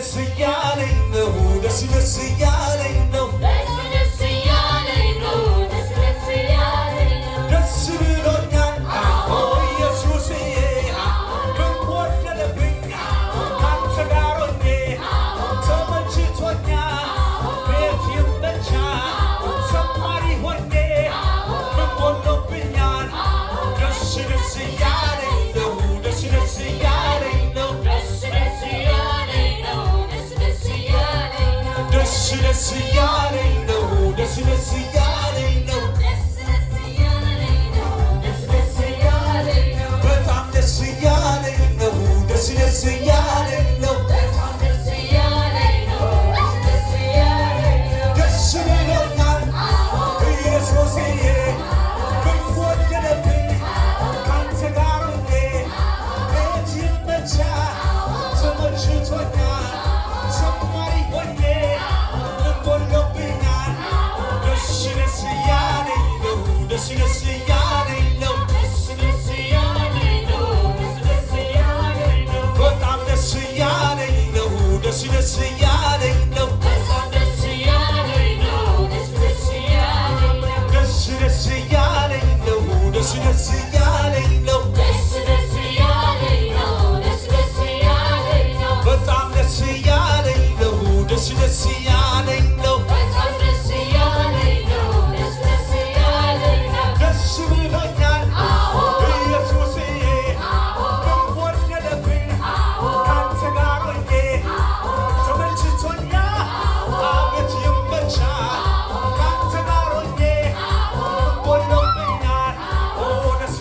ደስ እያለኝ ነው፣ ደስ ደስ እያለኝ ነው። ደስ ደስ እያለኝ ነው፣ ደስ ደስ እያለኝ ነው። ደስ ብሎኛል ኢየሱስዬ፣ ምን ጎደለብኝ ካንተ ጋር ሆኜ? ተመችቶኛል፣ ቤት ይመቻል፣ ዘማሪ ሆኜ ምን ጎሎብኛል? ደስ ደስ እያለኝ ነው፣ ደስ ደስ እያለኝ ነው። ደስ ደስ እያለኝ ነው፣ ደስ ደስ እያለኝ ነው። ደስ ደስ እያለኝ ነው፣ ደስ ደስ እያለኝ ነው። ደስ ደስ እያለኝ ነው፣ ደስ ደስ እያለኝ ነው። በጣም ደስ እያለኝ ነው፣ ደስ ደስ እያለኝ ነው። በጣም ደስ እያለኝ ነው፣ ደስ ደስ እያለኝ ነው። ደስ ብሎኛል ኢየሱስዬ፣ ምን ጎደለብኝ ካንተ ጋር ሆኜ? ቤት ይመቻል፣ ተመችቶኛል፣ ዘማሪ ሆኜ ምን ጎሎብኛል? ደስ ደስ እያለኝ ነው፣ ደስ ደስ እያለኝ ነው። ደስ ደስ እያለኝ ነው፣ ደስ ደስ እያለኝ ነው። በጣም ደስ እያለኝ ነው፣ ደስ ደስ እያለኝ ነው። በጣም ደስ እያለኝ ነው፣ ደስ ደስ እያለኝ ነው። ደስ ደስ እያለኝ ነው፣ ደስ ደስ እያለኝ ነው። ደስ ደስ እያለኝ ነው፣ ደስ ደስ እያለኝ ነው። በጣም ደስ እያለኝ ነው፣ ደስ ደስ እያለኝ ነው። በጣም ደስ እያለኝ ነው፣ ደስ ደስ እያለኝ ነው። ደስ ብሎኛል ኢየሱስዬ፣ ምን ጎደለብኝ ካንተ ጋር ሆኜ? ተመችቶኛል፣ አቤት ይመቻል፣ ካንተ ጋር ሆኜ ምን ጎሎብኛል? ኦ ደስ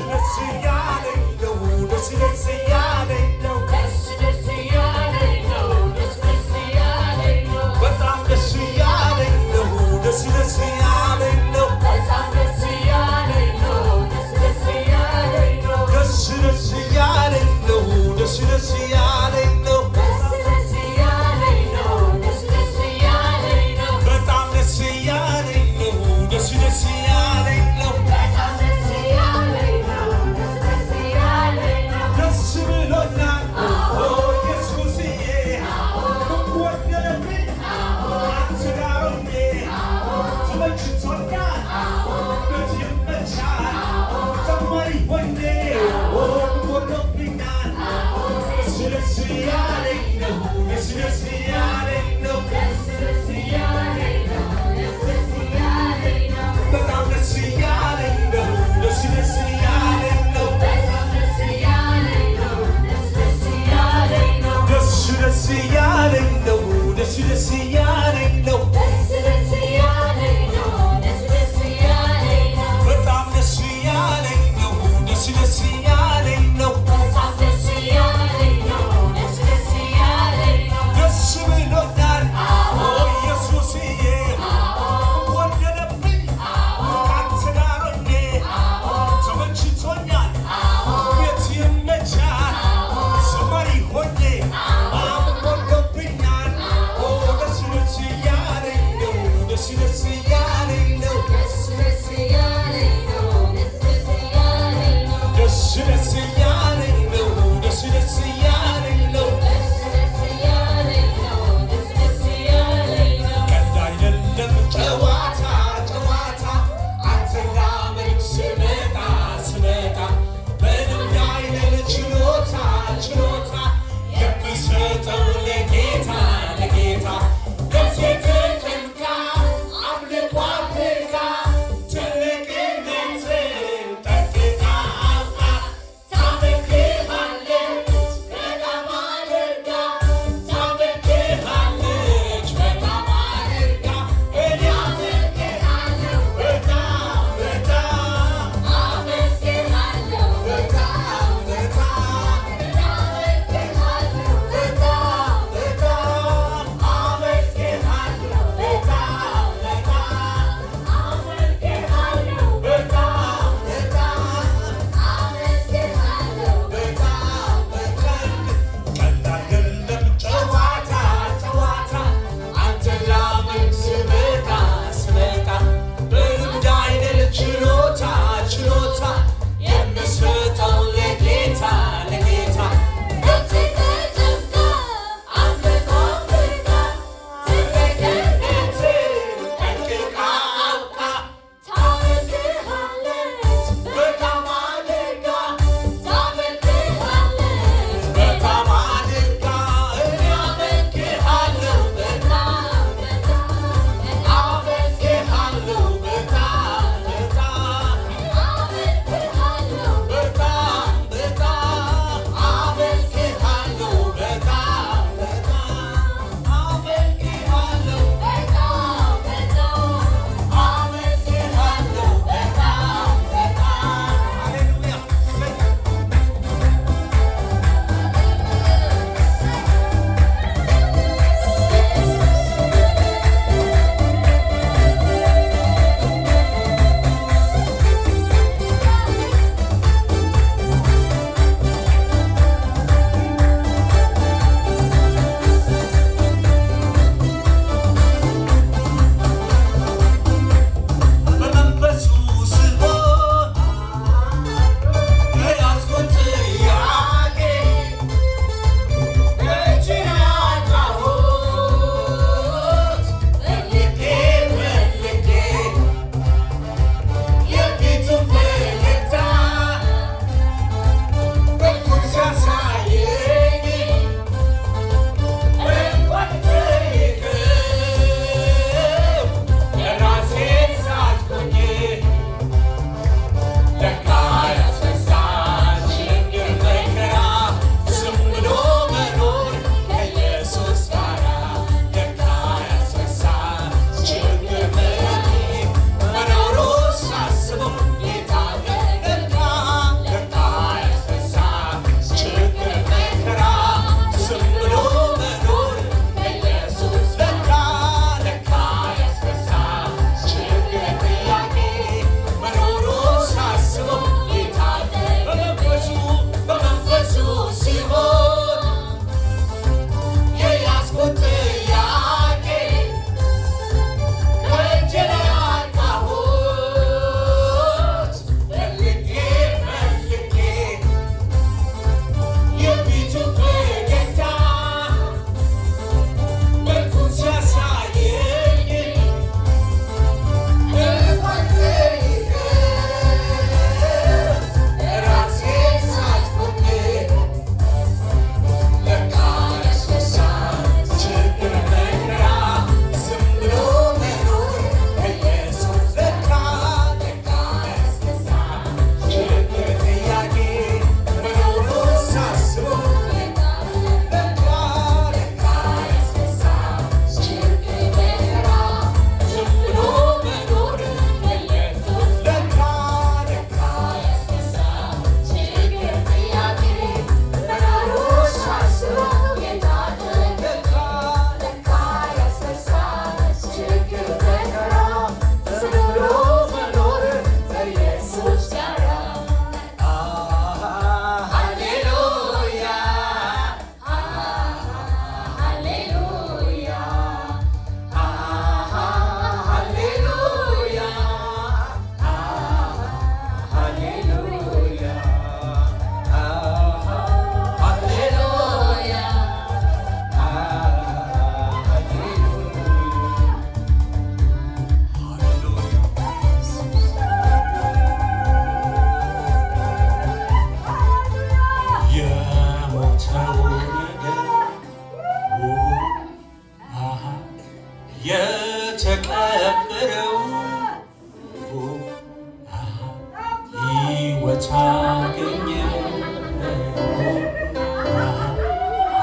ሕይወት አገኘ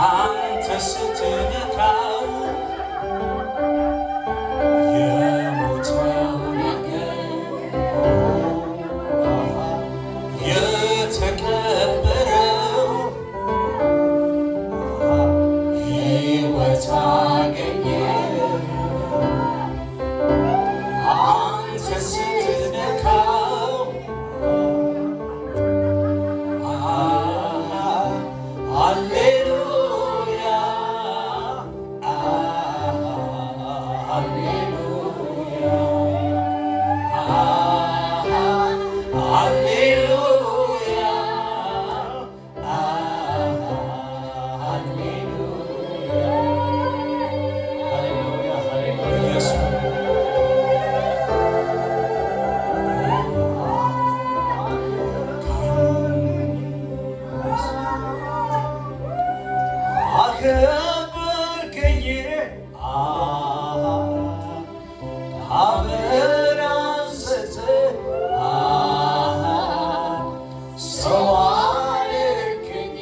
አንተ ስትነካው የሞተው ነገር የተቀበረው ሕይወት አገኘ አንተ ስትነካው። ሃሌሉያ፣ ሃሌሉያ፣ ሃሌሉያ፣ ሃሌሉያ፣ ሃሌሉያ፣ ኢየሱስ። አከበርከኝ፣ ከአፈር አንስተህ ሰው አደረከኝ።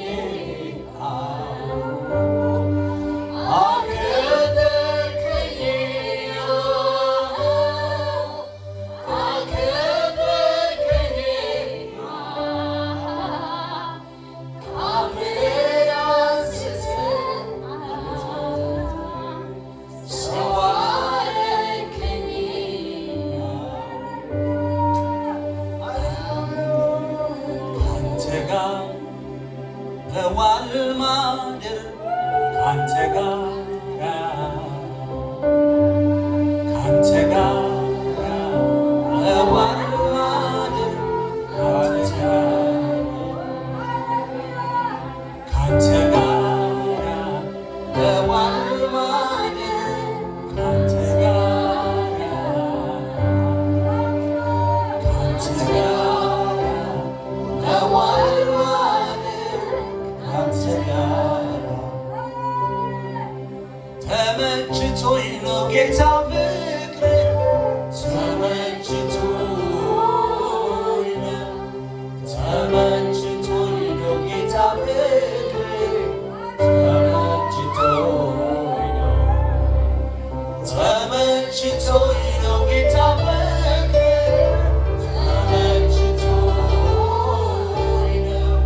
አከበርከኝ፣ አከበርከኝ፣ ከአፈር አንስተህ ሰው አደረከኝ። ካንተ ጋር መዋል ማደር፣ ካንተ ጋር፣ ካንተ ጋር መዋል ማደር፣ ካንተ ጋር፣ ካንተ ጋር መዋል ማደር፣ ካንተ ጋር፣ ካንተ ጋር መዋል ማደር፣ ካንተ ጋር ተመችቶኝ ነው ጌታ ፍቅር፣ ተመችቶኝ ነው፣ ተመችቶኝ ነው ጌታ ፍቅር፣ ተመችቶኝ ነው፣ ተመችቶኝ ነው ጌታ ፍቅር፣ ተመችቶኝ ነው፣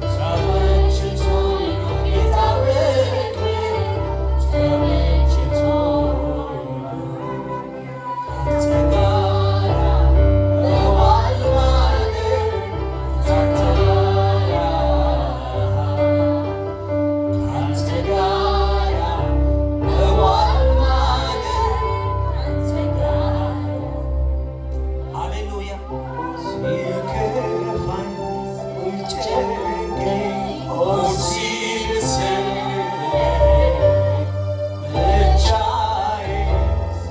ተመችቶኝ ነው ጌታ ፍቅር፣ ተመችቶኝ ነው። ካንተ ጋር መዋል ማደር፣ ካንተ ጋር፣ ካንተ ጋር መዋል ማደር፣ ካንተ ጋር። ሃሌሉያ። ሲከፋኝ፣ ሲጨንቀኝ፣ ሆድ ሲብሰኝ፣ ብቻዬን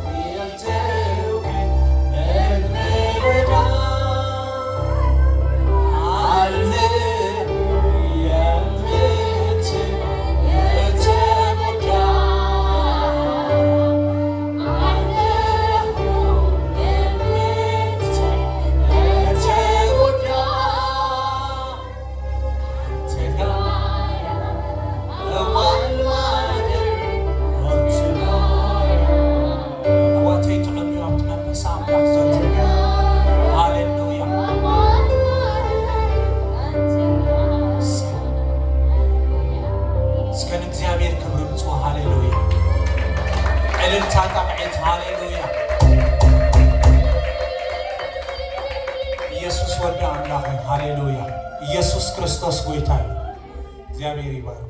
ሲያልተውከኝ ምረዳ አለ የምትል የተጎዳ አለሁ የምትል የተጎዳ ካንተ ጋር መዋል ማደር፣ ካንተ ጋር። ኣሕዋተይ ጥዑም እዩ ኣብቲ መንፈስ ኣምላኽ ዘሎ። ሃሌሉያ። እስከ ንእግዚአብሔር ክብሪ ምፁ። ሃሌሉያ። ዕልልታ ጣቕዒት። ሃሌሉያ። ኢየሱስ ወዲ ኣምላኽ እዩ። ሃሌሉያ። ኢየሱስ ክርስቶስ ጎይታ እዩ። እግዚአብሔር ይባርክ።